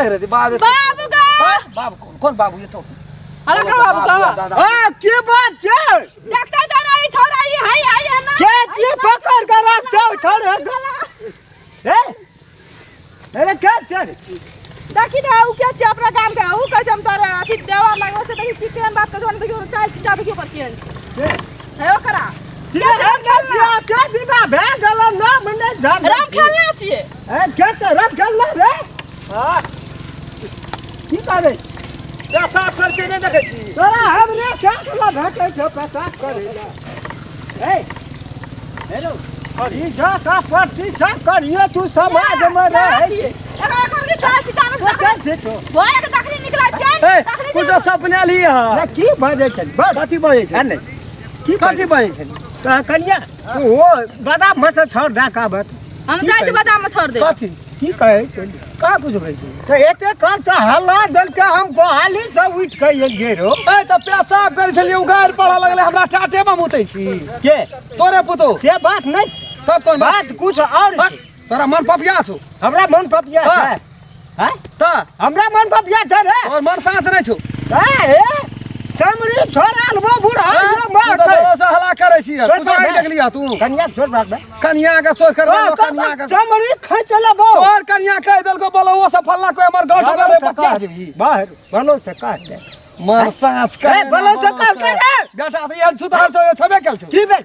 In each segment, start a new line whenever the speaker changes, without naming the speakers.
ने रे बाप
बाबू का
बाबू कौन कौन बाबू ये तो
अरे का बाबू का
हां की बात छै
देखते त नहीं छोरा ई हाय हाय है ना
के छी पकड़ के रख दो छोड़ ए अरे के छै
देखी ना उ के छै अपना गाम के उ कहै छै हम तोरा अथि देवा लागो से देखी की केहन बात कहै देखियो चाल चिचा देखियो पर केहन
के
है ओकरा
के के के विवाह भए गेल ना मने जान
राम खेलना छियै
ए के त राम खेलना रे
हां
की करे
पेशाब कर छै नै देखै छी
तोरा हमरे के केला भेटै छौ पेशाब करे ला ए हेलो ई जा का प्रतिष्ठा करियो तू समाज में रह
एकरा कर के चाल चिचा
के छै तो
भोरे के तखनी निकलै छै
ए कुछ सपने ली हां
ना की बाजै छै बस
कथि बाजै छै
नै की
कथि बाजै छै
त कनिया ओ बादाम में से छोड़ दे का बात
हम जाइ छी बादाम में छोड़ दे
कथि
की कहै छै
का कुछ कहै छै
त एते कर त हल्ला दल के हम गोहाली से उठ के एलियै रो
ए त पेशाब करै छलियै उगार पड़ऽ लगलै हमरा टाटे में मुतै छी
के
तोरे पुतो
से बात नै छै
तब कोन
बात कुछ और छै
तोरा मन पपिया छौ
हमरा मन पपिया छै हैं
त
हमरा मन पपिया छै रे
और मन साँच नै छौ
ए चमड़ी छोड़ाल वो बूढ़ा
मां तो भरोसा हला करै छी तू तो नहीं देखलिया तू
कनिया छोड़ बात बे
कनिया के सोच कर कनिया के
चमड़ी खैच लेबो
तोर कनिया कह देलको बोलो वो सब फल्ला कोई हमर घर ठोकर पतिया जेबी
बाहर बोलो से कह दे
मन साँच कर
ए बोलो से कह दे रे
बेटा त एहन सुधार छौ छबे केल छौ
की बे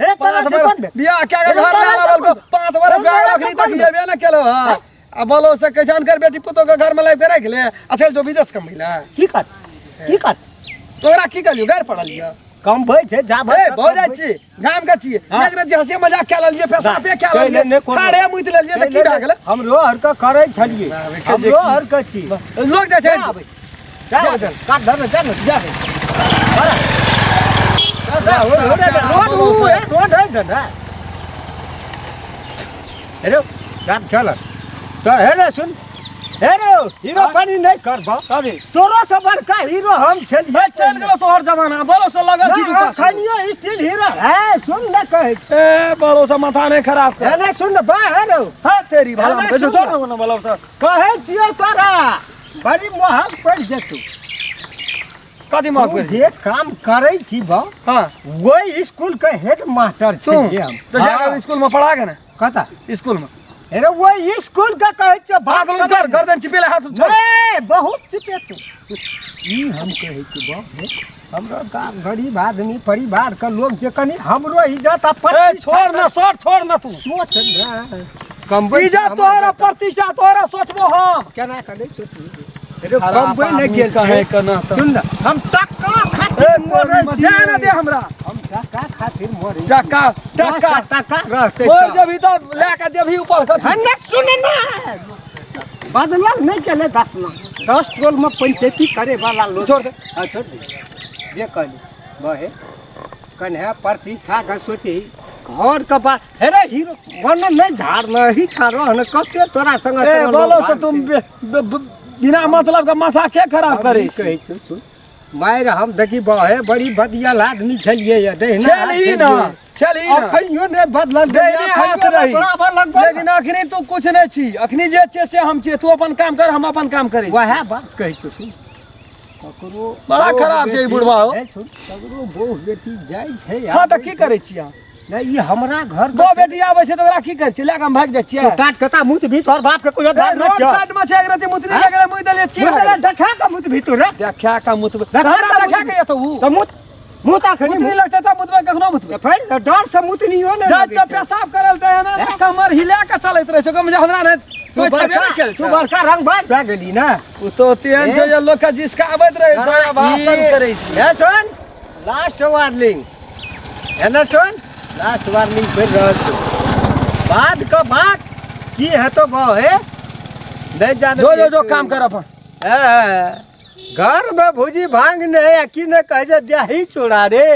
ए तोरा से कोन बे
बियाह के घर ले आबल को 5 बरस भए गेल अखनी तक जेबे न केलो हां आ बोलो से कैसन कर बेटी पुतो के घर में लाइब के राख ले आ चल जो विदेश कमैला
की कर की कर
तोरा की कहलियो गार पड़लियो
कम भइ छै जा
भइ भऽ जाइ छी गाम के छी एक रात हंसी मजाक कै लेलियै पेशाबे कै लेलियै काढ़े मुति लेलियै त की भए गेलै
हमरो हर के करै छलियै हमरो हर के छी
लोग जाइ छै
जा काट धर जा
जा
रोड रोड है ना हेलो गाम खेल त हेरे सुन हेरो हीरो पानी नहीं करबो तोरो से बड़का हीरो हम छलियै
चल गेलो तोहर जमाना बोलो से लगल छी तू पाछू
खनियो स्टील हीरो है सुन न कहै
ए बोलो से माथा नहीं खराब कर
अरे सुन बा हेरो
हां तेरी भला हम जो तो न बोलो से
कहै छियो तोरा बड़ी मोहक पड़ जेतू
कथि मोहक पड़
जे काम करै छी बा
हां
वही स्कूल के हेड मास्टर छियै हम
तो जा स्कूल में पढ़ा के ना
कता
स्कूल में
अरे वो स्कूल का कहै छ
हाथ लूज कर गर्दन चिपेले हाथ छोड़
ए बहुत चिपे तू ई हम कहै छी बाप रे हमरो गाम गरीब आदमी परिवार के लोग जे कनी हमरो इज्जत आ
ए छोड़ ना सर छोड़ ना तू
सोच ना कमबै
इज्जत तोहरा प्रतिष्ठा तोहरा सोचबो हम
केना करै सोचबो अरे कमबै नै गेल छै सुन ना हम टका खातिर मरै छी
जा ना दे हमरा
हम टका खातिर मरै
टका टका
टका रहते
और जब तो लेके जब ऊपर कथि
हम ना सुन ना बदलल नहीं केले 10 ना 10 टोल में पंचायती करे वाला लोग
छोड़ दे
हां छोड़ दे जे कहली बहे कन्या प्रतिष्ठा के सोची घर के बात हेरे हीरो मन नहीं झाड़ नहीं छाड़ न कते तोरा संग
ए बोलो से तुम बिना मतलब के माथा के खराब करे
कहै छौ सुन मार हम देखी बहे बड़ी बदियल आदमी छलियै ये दहिना
छलही ना छलही ना
अखनियो नै बदलल
दहिने हाथ रही लेकिन अखनी तू कुछ नै छी अखनी जे छै से हम छी तू अपन काम कर हम अपन काम करै
वएह बात कहै छौ सुन ककरो
बड़ा खराब छै ई बुढ़वा हो
सुन ककरो बहु बेटी जाइ छै
हां त की करै छी अहाँ
नहीं ई हमरा घर
बहु बेटी आबै छै त ओकरा की करै छी लए के हम भागि जाइ छियै
काट कता मुत भी तोहर बाप के कोई घर न
रोड साइड में छै एक रति मुतरी लगे मुइ देलियै की
मुत देखा के मुत भी तोरे
देखा के मुत हमरा देखा के एतौ
त मुत मुत अखनी
मुतरी लगतै त मुतबै कखनो मुतबै
फेर डर से मुतनियो ने
जा जा पेशाब करल त एना कमर हिला के चलैत रहै छै जे हमरा नै कोई छबे नै केल
तू बड़का रंगबाज भए गेली ना
उ तो तेहन छै जे लोक के जिसकाबैत रहै छै भाषण करै छै
ए सुन लास्ट वार्निंग एना सुन लास्ट वार्निंग पड़ रहल छौ बाद के बात की हेतो बहे नहीं जाने
जो जो जो काम कर अपन
घर में भुजी भांग नहीं आ की नहीं कहे दही चोरा रे।